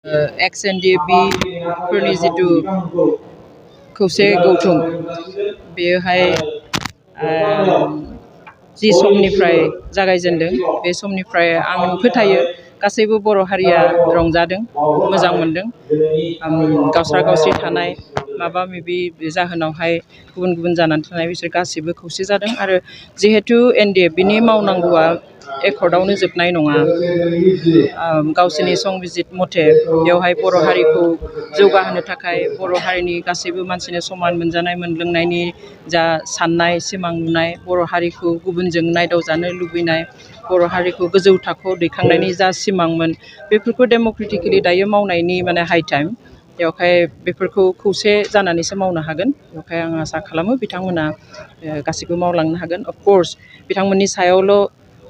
XNDB फोरनि जिथु खौसे गौथुम बेयोहाय जि समनिफ्राय जागायजेनदों बे समनिफ्राय आं फोथायो गासैबो बर' हारिया रंजादों मोजां मोनदों गावस्रा गावस्रि थानाय माबा माबि जाहोनावहाय गुबुन गुबुन जानानै थानाय बिसोर गासैबो खौसे जादों आरो जिहेतु NDFBनि मावनांगौआ एकर्डआवनो जोबनाय नङा गावसोरनि संबिजित मथे बेवहाय बर' हारिखौ जौगाहोनो थाखाय बर' हारिनि गासैबो मानसिनो समान मोनजानाय मोनलोंनायनि जा साननाय सिमां नुनाय बर' हारिखौ गुबुनजों नायदावजानो लुबैनाय बर' हारिखौ गोजौ थाखोआव दैखांनायनि जा सिमांमोन बेफोरखौ डेम'क्रेटिकेलि दायो मावनायनि माने हाइ टाइम बेवहाय बेफोरखौ खौसे जानानैसो मावनो हागोन बेवहाय आं आसा खालामो बिथांमोना गासैबो मावलांनो हागोन अफकर्स बिथांमोननि सायावल'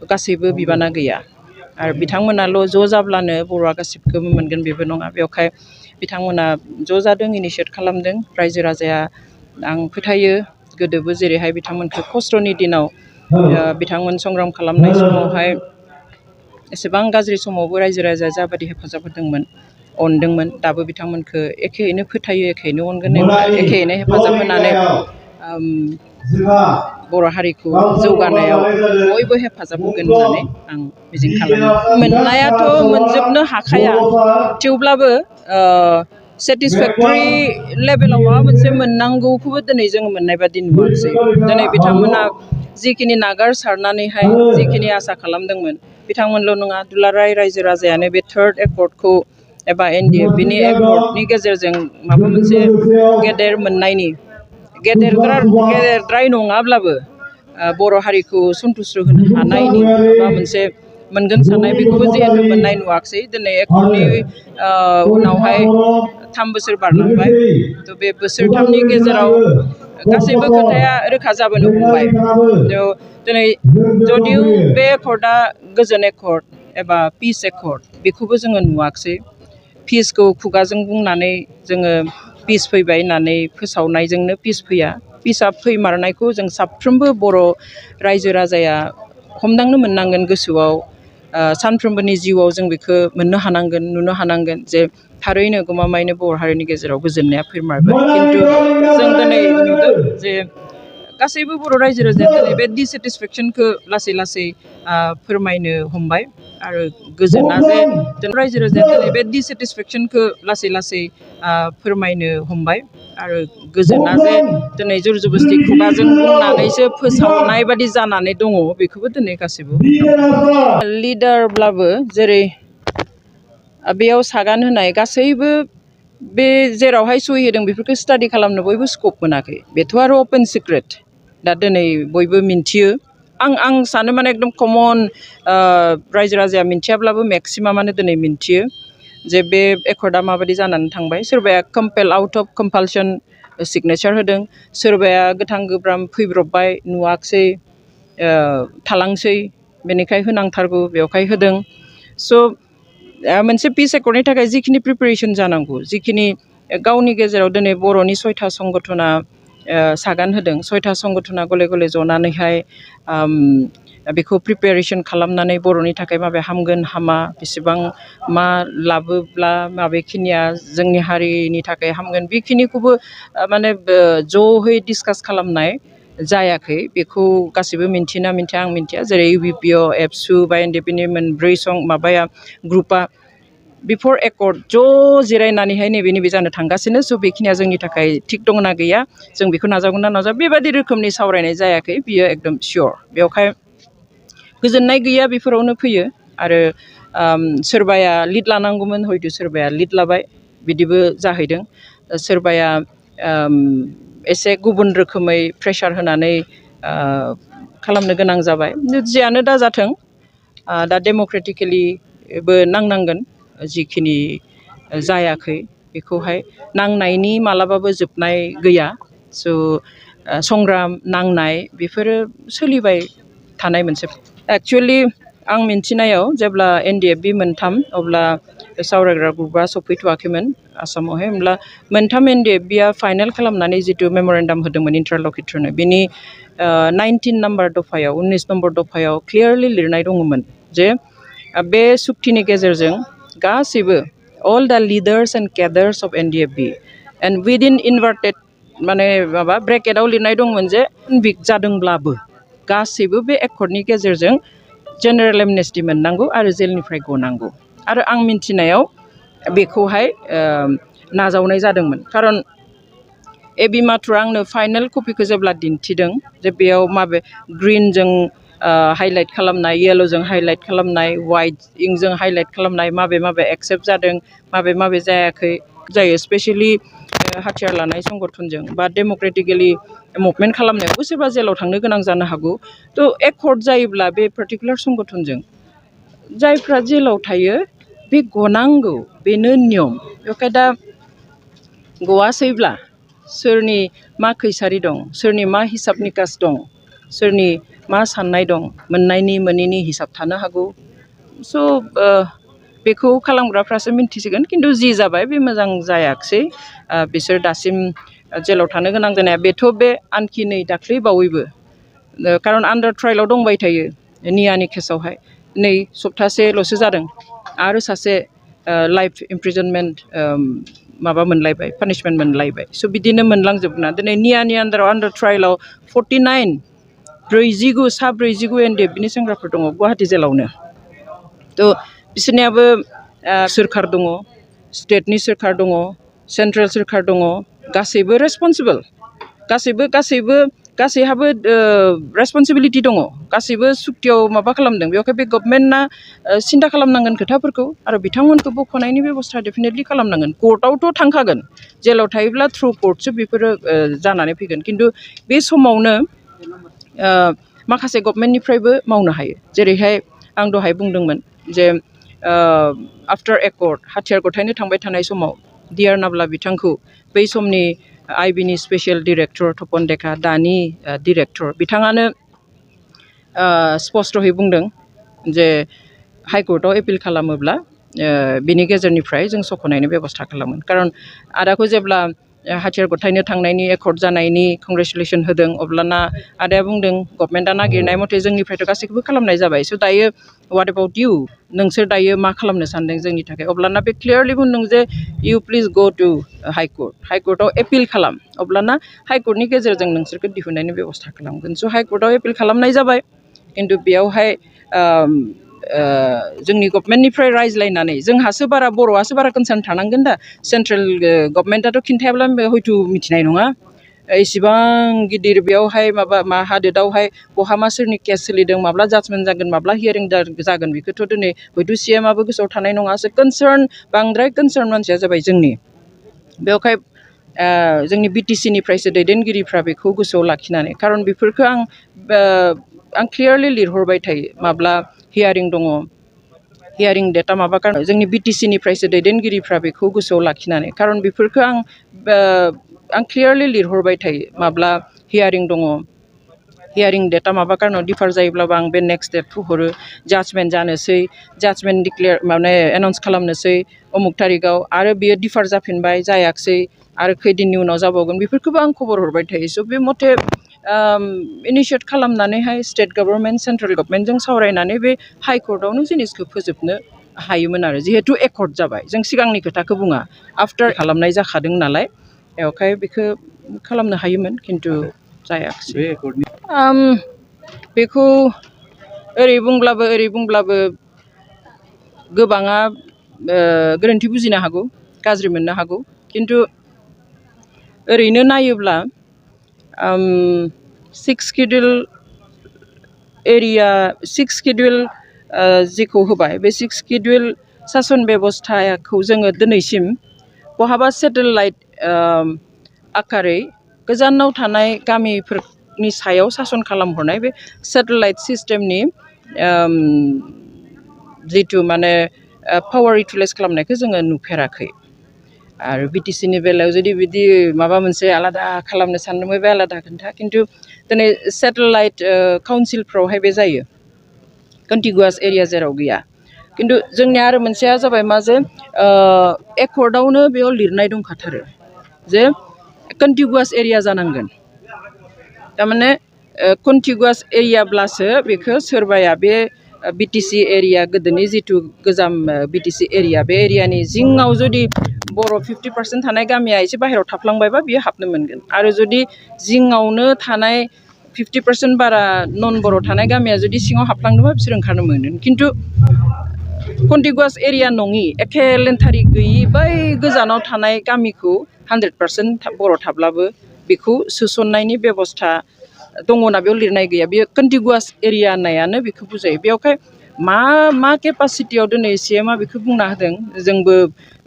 गासैबो बिबाना गैया आरो बिथांमोनाल' ज' जाब्लानो बर'आ गासिबखौबो मोनगोन बेबो नङा बेवहाय बिथांमोना ज' जादों इनिशियेट खालामदों रायजो राजाया आं फोथायो गोदोबो जेरैहाय बिथांमोनखौ खस्थ'नि दिनाव बिथांमोन संग्राम खालामनाय समावहाय एसेबां गाज्रि समावबो रायजो राजाया जाबायदि हेफाजाब होदोंमोन अनदोंमोन दाबो बिथांमोनखौ एखेयैनो फोथायो एखेयैनो अनगोन एखेयैनो हेफाजाब होनानै बर' हारिखौ जौगानायाव बयबो हेफाजाब होगोन होननानै आं मिजिं खालामो मोननायाथ' मोनजोबनो हाखाया थेवब्लाबो सेटिसफेक्टरि लेभेलाव माबा मोनसे मोननांगौखौबो दिनै जोङो मोननाय बादि नुवाखिसै दिनै बिथांमोना जिखिनि नागारसारनानैहाय जिखिनि आसा खालामदोंमोन बिथांमोनल' नङा दुलाराय रायजो राजायानो बे थार्ड एकर्डखौ एबा NDFBनि एकर्डनि गेजेरजों माबा मोनसे गेदेर मोननायनि गेदेरद्राय नङाब्लाबो बर' हारिखौ सन्थुस्र' होनो हानायनि माबा मोनसे मोनगोन साननाय बेखौबो जिहेतु मोननाय नुवाखिसै दिनै एकर्डनि उनावहाय 3 बोसोर बारलांबाय थ' बे बोसोरथामनि गेजेराव गासैबो खोथाया रोखा जाबोनो हमबाय दिनै जदिउ बे एकर्डआ गोजोन एकर्ड एबा पिस एकर्ड बेखौबो जोङो नुवाखिसै पिसखौ खुगाजों बुंनानै जोङो पिस फैबाय होननानै फोसावनायजोंनो पिस फैया पिसआ फैमारनायखौ जों साफ्रोमबो बर' रायजो राजाया हमदांनो मोननांगोन गोसोआव सानफ्रोमबोनि जिउआव जों बेखौ मोननो हानांगोन नुनो हानांगोन जे थारैनो गमामायैनो बर' हारिनि गेजेराव गोजोननाया फैमारबाय खिन्थु जों दिनै नुदों जे गासैबो बर' रायजो राजाया दिनै बे डिसेटिसफेक्सनखौ लासै लासै फोरमायनो हमबाय आरो गोजोना जे रायजो राजाया दिनै बे डिसेटिसफेक्सनखौ लासै लासै फोरमायनो हमबाय आरो गोजोना जे दिनै जुर जबस्ति खुगाजों बुंनानैसो फोसावनाय बादि जानानै दङ बेखौबो दिनै गासैबो लिडारब्लाबो जेरै बेयाव सागान होनाय गासैबो बे जेरावहाय सहि होदों बेफोरखौ स्टाडि खालामनो बयबो स्कप मोनाखै बेथ' आरो अपेन सिक्रेट दा दिनै बयबो मिन्थियो आं सानो माने एकदम कमन रायजो राजाया मिन्थियाब्लाबो मेक्सिमामानो दिनै मिन्थियो जे बे एकर्डआ माबायदि जानानै थांबाय सोरबाया कम्पेल आउट अफ कम्पालसन सिगनेचार होदों सोरबाया गोथां गोब्राम फैब्रबबाय नुवाखिसै थालांसै बेनिखाय होनांथारगौ बेवहाय होदों स' मोनसे पिस एकर्डनि थाखाय जिखिनि प्रिपेरेसन जानांगौ जिखिनि गावनि गेजेराव दिनै बर'नि 6था संगठना सागान होदों 6था संगठना गले गले जनानैहाय बेखौ प्रिपेरेसन खालामनानै बर'नि थाखाय माबे हामगोन हामा बेसेबां मा लाबोब्ला माबेखिनिया जोंनि हारिनि थाखाय हामगोन बेखिनिखौबो माने ज'है डिसकास खालामनाय जायाखै बेखौ गासैबो मिन्थिना मिन्थिया आं मिन्थिया जेरै u.f.of एबसु बा NDFBनि मोनब्रै माबाया ग्रुपआ बिफोर एकर्ड ज' जिरायनानैहाय नैबे जानो थांगासिनो स' बेखिनिया जोंनि थाखाय थिग दंना गैया जों बेखौ नाजावगोन ना नाजा बेबायदि रोखोमनि सावरायनाय जायाखै बियो एकदम सियर बेवहाय गोजोननाय गैया बेफोरावनो फैयो आरो सोरबाया लिड लानांगौमोन हयथ' सोरबाया लिड लाबाय बिदिबो जाहैदों सोरबाया एसे गुबुन रोखोमै प्रेसार होनानै खालामनो गोनां जाबाय जियानो दा जाथों दा डेम'क्रेटिकेलिबो नांनांगोन जिखिनि जायाखै बेखौहाय नांनायनि मालाबाबो जोबनाय गैया स' संग्राम नांनाय बेफोरो सोलिबाय थानाय मोनसे एक्चुवेलि आं मिन्थिनायाव जेब्ला NDFB मोनथाम अब्ला सावरायग्रा ग्रुपआ सफैथ'वाखैमोन आसामावहाय होमब्ला मोनथाम NDFBआ फाइनेल खालामनानै जिथु मेम'रेन्डाम होदोंमोन इन्टारलकिटरनो बिनि 19 नाम्बार दफायाव 19 नम्बर दफायाव क्लियारलि लिरनाय दङमोन जे बे सुक्तिनि गेजेरजों गासैबो all the leaders and cadres of NDFB and within inverted माने माबा ब्रेकेटआव लिरनाय दंमोन जे कनभिक्ट जादोंब्लाबो गासैबो बे एकर्डनि गेजेरजों जेनेरेल एमनेस्टि मोननांगौ आरो जेलनिफ्राय गनांगौ आरो आं मिन्थिनायाव बेखौहाय नाजावनाय जादोंमोन खारन एबि माथुरा आंनो फाइनेल कपिखौ जेब्ला दिन्थिदों जे बेयाव माबे ग्रीनजों हाइलाइट खालामनाय येल'जों हाइलाइट खालामनाय वाइट इंजों हाइलाइट खालामनाय माबे माबे एक्सेप्ट जादों माबे जायाखै जायो स्पेशेलि हाथियार लानाय संगठनजों बा डेम'क्रेटिकेलि मुभमेन्ट खालामनायावबो सोरबा जेलाव थांनो गोनां जानो हागौ थ' एकर्ड जायोब्ला बे पार्टिकुलार संगठनजों जायफ्रा जेलाव थायो बे गनांगौ बेनो नियम बेखाय दा गवासैब्ला सोरनि मा खैसारि दं सोरनि मा हिसाब निकास दं सोरनि मा साननाय दं मोननायनि मोनैनि हिसाब थानो हागौ स' बेखौ खालामग्राफ्रासो मिन्थिसिगोन खिन्थु जि जाबाय बे मोजां जायाखिसै बिसोर दासिम जेलाव थानो गोनां जानाया बेथ' बे आनखि नै दाख्लै बावैबो खारन आन्डार ट्रायेलाव दंबाय थायो नियानि केसावहाय नै सप्तासेल'सो जादों आरो सासे लाइफ इमप्रिजनमेन्ट माबा मोनलायबाय पानिशमेन्ट मोनलायबाय स' बिदिनो मोनलांजोबना दिनै नियानि आन्डार ट्रायेलाव 49 ब्रैजिगु एनडिएफबिनि सेंग्राफोर दङ गुवाहाटि जेलावनो थ' बिसोरनियाबो सोरखार दङ स्टेटनि सोरखार दङ सेन्ट्रेल सोरखार दङ गासैबो रेसपन्सिबोल गासैहाबो रेसपन्सिबिलिटि दङ गासैबो सुक्तियाव माबा खालामदों बेवहाय बे गभर्नमेन्टआ सिन्था खालामनांगोन खोथाफोरखौ आरो बिथांमोनखौ बख'नायनि बेबस्था डेफिनेटलि खालामनांगोन कर्टआवथ' थांखागोन जेलाव थायोब्ला थ्रु कर्टसो बेफोरो जानानै फैगोन खिन्थु बे समावनो माखासे गभर्नमेन्टनिफ्रायबो मावनो हायो जेरैहाय आं दहाय बुंदोंमोन जे आफ्टार एकर्ड हाथियार गथायनो थांबाय थानाय समाव D.r नाब्ला बिथांखौ बै समनि आइबिनि स्पेसियेल डिरेक्टर तपन डेका दानि डिरेक्टर बिथाङानो स्पष्टयै बुंदों जे हाइकर्टआव एपिल खालामोब्ला बिनि गेजेरनिफ्राय जों सख'नायनि बेबस्था खालामगोन खारन आदाखौ जेब्ला हाथियार गथायनो थांनायनि एकर्ड जानायनि कंग्रेचुलेसन होदों अब्लाना आदाया बुंदों गभर्नमेन्टआ नागिरनाय मथे जोंनिफ्रायथ' गासैखौबो खालामनाय जाबाय स' दायो व्हाट एबाउट इउ नोंसोर दायो मा खालामनो सानदों जोंनि थाखाय अब्लाना बे क्लियारलि बुंदों जे इउ प्लिज गो टु हाइकर्टआव एपिल खालाम अब्लाना हाइकर्टनि गेजेरजों नोंसोरखौ दिहुननायनि बेबस्था खालामगोन स' हाइकर्टआव एपिल खालामनाय जाबाय खिन्थु बेयावहाय जोंनि गभर्नमेन्टनिफ्राय रायज्लायनानै जोंहासो बारा बर'आसो बारा कनसार्न थानांगोन दा सेन्ट्रेल गभर्नमेन्टआथ' खिन्थायाब्ला हयथ' मिथिनाय नङा इसिबां गिदिर बेयावहाय मा हादोरावहाय बहा मा सोरनि केस सोलिदों माब्ला जाजमेन्ट जागोन माब्ला हियारिं जागोन बेखौथ' दिनै हयथ' CMआबो गोसोआव थानाय नङा बांद्राय कनसार्न मानसिया जाबाय जोंनि बेवहाय जोंनि BTCनिफ्रायसो दैदेनगिरिफ्रा बेखौ गोसोआव लाखिनानै खारन बेफोरखौ आं क्लियारलि लिरहरबाय थायो माब्ला हियारिं दङ हियारिं डेटा माबा खारन जोंनि BTCनिफ्रायसो दैदेनगिरिफ्रा बेखौ गोसोआव लाखिनानै खारन बेफोरखौ आं क्लियारलि लिरहरबाय थायो माब्ला हियारिं दङ हियारिं डेटा माबा कारनाव डिफार जायोब्लाबो आं बे नेक्स्ट डेटखौ हरो जाजमेन्ट जानोसै जाजमेन्ट डिक्लेयार एनाउन्स खालामनोसै अमुक थारिखआव आरो बियो डिफार जाफिनबाय जायाखिसै आरो खैदिननि उनाव जाबावगोन बेफोरखौबो आं खबर हरबाय थायो स' बे मथे इनिशियेट खालामनानैहाय स्टेट गभर्नमेन्ट सेन्ट्रेल गभर्नमेन्टजों सावरायनानै बे हाइकर्टआवनो जिनिसखौ फोजोबनो हायोमोन आरो जिहेतु एकर्ड जाबाय जों सिगांनि खोथाखौ बुङा आफ्टार खालामनाय जाखादों नालाय बेवहाय बेखौ खालामनो हायोमोन खिन्थु जायाखिसै बेखौ ओरै बुंब्लाबो गोबाङा गोरोन्थि बुजिनो हागौ गाज्रि मोननो हागौ खिन्थु ओरैनो नायोब्ला 6 शिड्युल जेखौ होबाय बे 6 शिड्युल सासन बेबस्थाखौ जोङो दिनैसिम बहाबा सेटेलाइट आकारै गोजानाव थानाय गामिफोरनि सायाव सासन खालामहरनाय बे सेटेलाइट सिस्टेमनि जिथु माने पावार इउटिलाइज खालामनायखौ जोङो नुफेराखै आरो BTCनि बेलायाव जुदि बिदि माबा मोनसे आलादा खालामनो सानदोंमोन बे आलादा खोथा खिन्थु दिनै सेटेलाइट काउन्सिलफ्रावहाय बे जायो कन्टिगुवास एरिया जेराव गैया खिन्थु जोंनिया आरो मोनसेया जाबाय मा जे एकर्डआवनो बेयाव लिरनाय दंखाथारो जे कन्टिगुवास एरिया जानांगोन थारमाने कन्टिगुवास एरियाब्लासो बेखौ सोरबाया बे बिटिसि एरिया गोदोनि जिथु गोजाम बिटिसि एरिया बे एरियानि जिङाव जुदि बर' 50% थानाय गामिया एसे बाहेरायाव थाफ्लांबायबा बियो हाबनो मोनगोन आरो जुदि जिङावनो थानाय 50% बारा नन बर' थानाय गामिया जुदि सिङाव हाबलांदोंबा बिसोर ओंखारनो मोनगोन खिन्थु कन्टिगुवास एरिया नङि एखे लेन्थारि गैयि बै गोजानाव थानाय गामिखौ 100% बर' थाब्लाबो बेखौ सोसननायनि बेबस्था दङना बेयाव लिरनाय गैया बेयो कन्टिगुवास एरिया होननायानो बेखौ बुजायो बेयावहाय मा केपासिटियाव दिनै सिएमआ बेखौ बुंना होदों जोंबो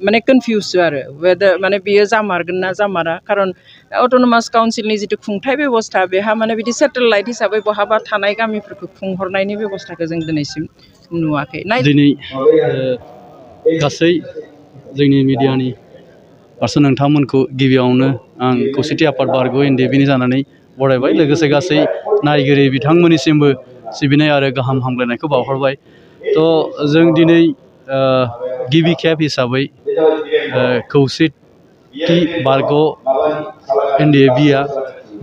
माने कनफिउसो आरो वेदार माने बेयो जामारगोन ना जामारा खारन अट'नमास काउन्सिलनि जिथु खुंथाय बेबस्था बेहा माने बिदि सेटेलाइट हिसाबै बहाबा थानाय गामिफोरखौ खुंहरनायनि बेबस्थाखौ जों दिनैसिम नुवाखै दिनै गासै जोंनि मिडियानि पारसन नोंथांमोनखौ गिबियावनो आं खौसेथि आफाद बारग' एनडिएफबिनि जानानै बरायबाय लोगोसे गासै नायगिरि बिथांमोननिसिमबो सिबिनाय आरो गाहाम हामलायनायखौ बावहरबाय थ' जों दिनै गिबि खेब हिसाबै खौसेथि बारग' एनडिएफबिआ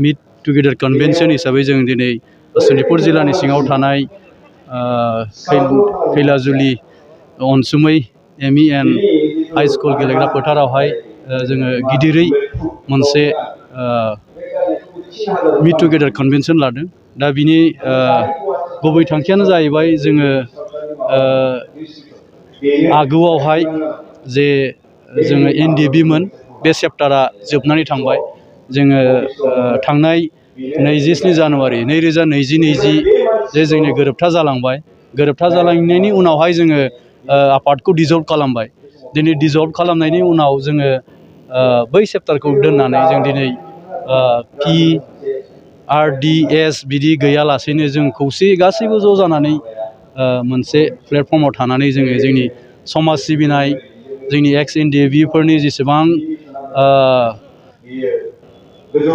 मिट टुगेदार कनभेनसन हिसाबै जों दिनै सनितपुर जिल्लानि सिङाव थानाय खैलाजुलि अनसुमै एमइ एन्ड हाइ स्कुल गेलेग्रा फोथारावहाय जोङो गिदिरै मोनसे मिट टुगेदार कनभेनसन लादों दा बिनि गुबै थांखियानो जाहैबाय जोङो आगोआवहाय जे जोङो एनडिएफबिमोन बे चेप्टारा जोबनानै थांबाय जोङो थांनाय 27 जानुवारि 2020 जे जोंनि गोरोबथा जालांबाय गोरोबथा जालांनायनि उनावहाय जोङो आफादखौ डिजल्भ खालामबाय दिनै डिजल्भ खालामनायनि उनाव जोङो बै चेप्टारखौ दोननानै जों दिनै PRDS बिदि गैयालासेनो जों खौसे गासैबो ज' जानानै मोनसे प्लेटफर्माव थानानै जोङो जोंनि समाज सिबिनाय जोंनि एक्स एनडिएफबिफोरनि जेसेबां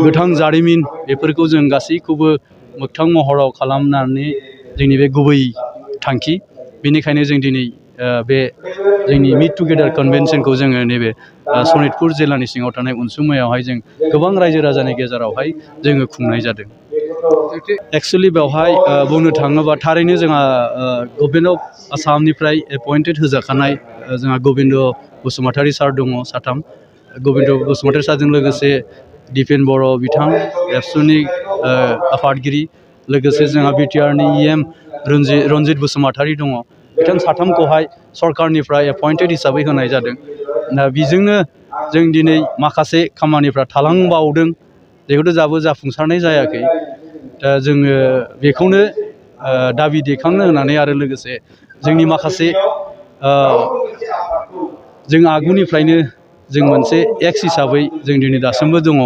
गोथां जारिमिन बेफोरखौ जों गासैखौबो मोगथां महराव खालामनानै जोंनि बे गुबै थांखि बेनिखायनो जों दिनै बे जोंनि मिट टुगेदार कनभेनसनखौ जोङो नैबे सनितपुर जिल्लानि सिङाव थानाय अनसुमैयावहाय जों गोबां रायजो राजानि गेजेरावहाय जोङो खुंनाय जादों एक्सुवेलि बेवहाय बुंनो थाङोबा थारैनो जोंहा गभर्नमेन्ट अफ आसामनिफ्राय एपइन्टेड होजाखानाय जोंहा गबिन्द बसुमतारी सार दङ साथाम गबिन्द बसुमतारी सारजों लोगोसे दिपेन बर' बिथां एबसुनि आफादगिरि लोगोसे जोंहा बिटिआरनि इएम रनजित बसुमतारी दङ बिथां साथामखौहाय सरकारनिफ्राय एपइन्टेड हिसाबै होनाय जादों दा बेजोंनो जों दिनै माखासे खामानिफ्रा थालांबावदों बेखौथ' दाबो जाफुंसारनाय जायाखै दा जोङो बेखौनो दाबि दैखांनो होनानै आरो लोगोसे जोंनि माखासे जों आगुनिफ्रायनो जों मोनसे एक्स हिसाबै जों दिनै दासिमबो दङ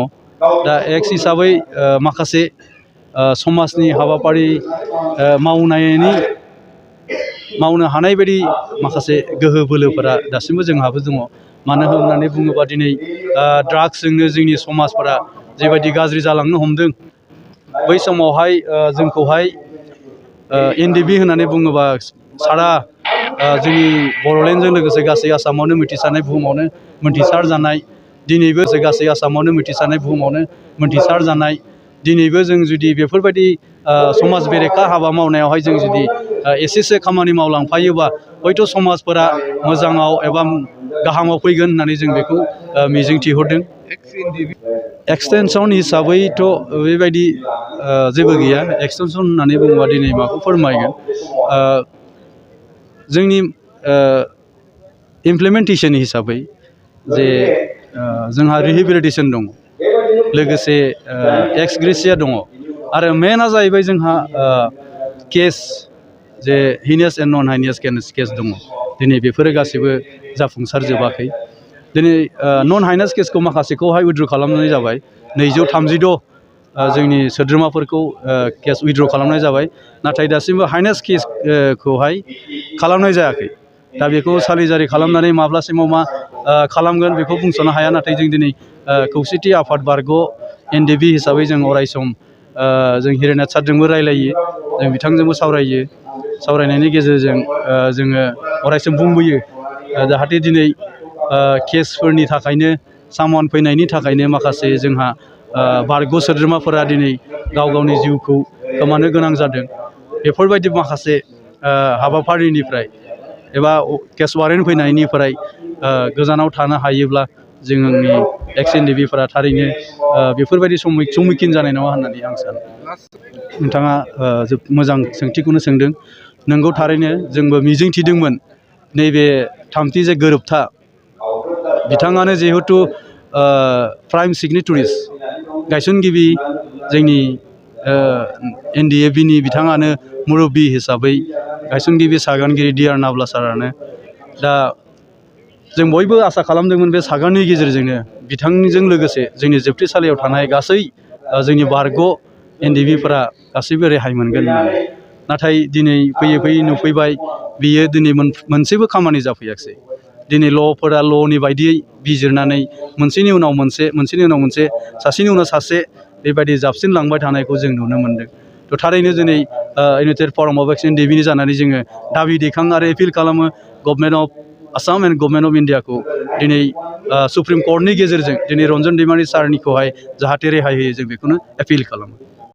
दा एक्स हिसाबै माखासे समाजनि हाबाफारि मावनो हानाय बायदि माखासे गोहो बोलोफोरा दासिमबो जोंहाबो दङ मानो होननानै बुङोबा दिनै ड्राग्सजोंनो जोंनि समाजफोरा जेबायदि गाज्रि जालांनो हमदों बै समावहाय जोंखौहाय एनडिएफबि होननानै बुङोबा सारा जोंनि बड'लेण्डजों लोगोसे गासै आसामावनो मिथिसारनाय बुहुमावनो मोनथिसार जानाय दिनैबो गासै आसामावनो मिथिसारनाय बुहुमावनो मोनथिसार जानाय दिनैबो जों जुदि बेफोरबायदि समाज बेरेखा हाबा मावनायावहाय जों जुदि एसेसो खामानि मावलांफायोबा हयथ' समाजफोरा मोजाङाव एबा गाहामाव फैगोन होननानै जों बेखौ मिजिंथिहरदों एक्सटेनसन हिसाबैथ' बेबायदि जेबो गैया एक्सटेनसन होननानै बुङोबा दिनै माखौ फोरमायगोन जोंनि इमप्लिमेन्टेसन हिसाबै जे जोंहा रिहेबिलिटेसन दङ लोगोसे एक्स ग्रेसिया दङ आरो मेनआ जाहैबाय जोंहा केस जे हिनियास एन्ड नन हाइनियास केस दङ दिनै बेफोरो गासैबो जाफुंसारजोबाखै दिनै नन हाइनास केसखौ माखासेखौहाय उइथड्र खालामनाय जाबाय 236 जोंनि सोद्रोमाफोरखौ केस उइथड्र खालामनाय जाबाय नाथाय दासिमबो हाइनास केसखौहाय खालामनाय जायाखै दा बेखौ सालिजारि खालामनानै माब्लासिमाव मा खालामगोन बेखौ बुंस'नो हाया नाथाय जों दिनै खौसेथि आफाद बारग' एनडिएफबि हिसाबै जों अरायसम जों हिरेनाथ सारजोंबो रायलायो जों बिथांजोंबो सावरायो सावरायनायनि गेजेरजों जोङो अरायसम बुंबोयो जाहाथे दिनै केसफोरनि थाखायनो सामान फैनायनि थाखायनो माखासे जोंहा बारग' सोद्रोमाफोरा दिनै गाव गावनि जिउखौ खोमानो गोनां जादों बेफोरबायदि माखासे हाबाफारिनिफ्राय एबा केस वारेन्ट फैनायनिफ्राय गोजानाव थानो हायोब्ला जोंनि एक्स एनडिबिफोरा थारैनो बेफोरबायदि सम्मुखीन जानाय नङा होननानै आं सानो। नोंथाङा मोजां सोंथिखौनो सोंदों। नोंगौ थारैनो जोंबो मिजिंथिदोंमोन नैबे थामथि जे गोरोबथा बिथाङानो जिहेथु प्राइम सिगनेटरिस गायसनगिरि जोंनि NDFB नि बिथाङानो मुरब्बी हिसाबै गायसनगिरि सागानगिरि D.r नाब्ला सारानो दा जों बयबो आसा खालामदोंमोन बे सागाननि गेजेरजोंनो बिथांजों लोगोसे जोंनि जोबथेसालियाव थानाय गासै जोंनि बारग' NDFBफोरा गासैबो रेहाय मोनगोन होननानै। नाथाय दिनै फैयै फैयै नुफैबाय बियो दिनै मोनसेबो खामानि जाफैयाखिसै। दिनै ल'फोरा ल'नि बायदियै बिजिरनानै मोनसेनि उनाव मोनसे सासेनि उनाव सासे बेबायदि जाबसिनलांबाय थानायखौ जों नुनो मोन्दों। थ' थारैनो दिनै united forum of ex NDFB जानानै जोङो दाबि दैखाङो आरो एपिल खालामो government of Assam and government of इन्डियाखौ दिनै सुप्रिम कर्टनि गेजेरजों दिनै रन्जन दैमारि सारनिखौहाय जाहाथे रेहाय होयो जों बेखौनो एपिल खालामो।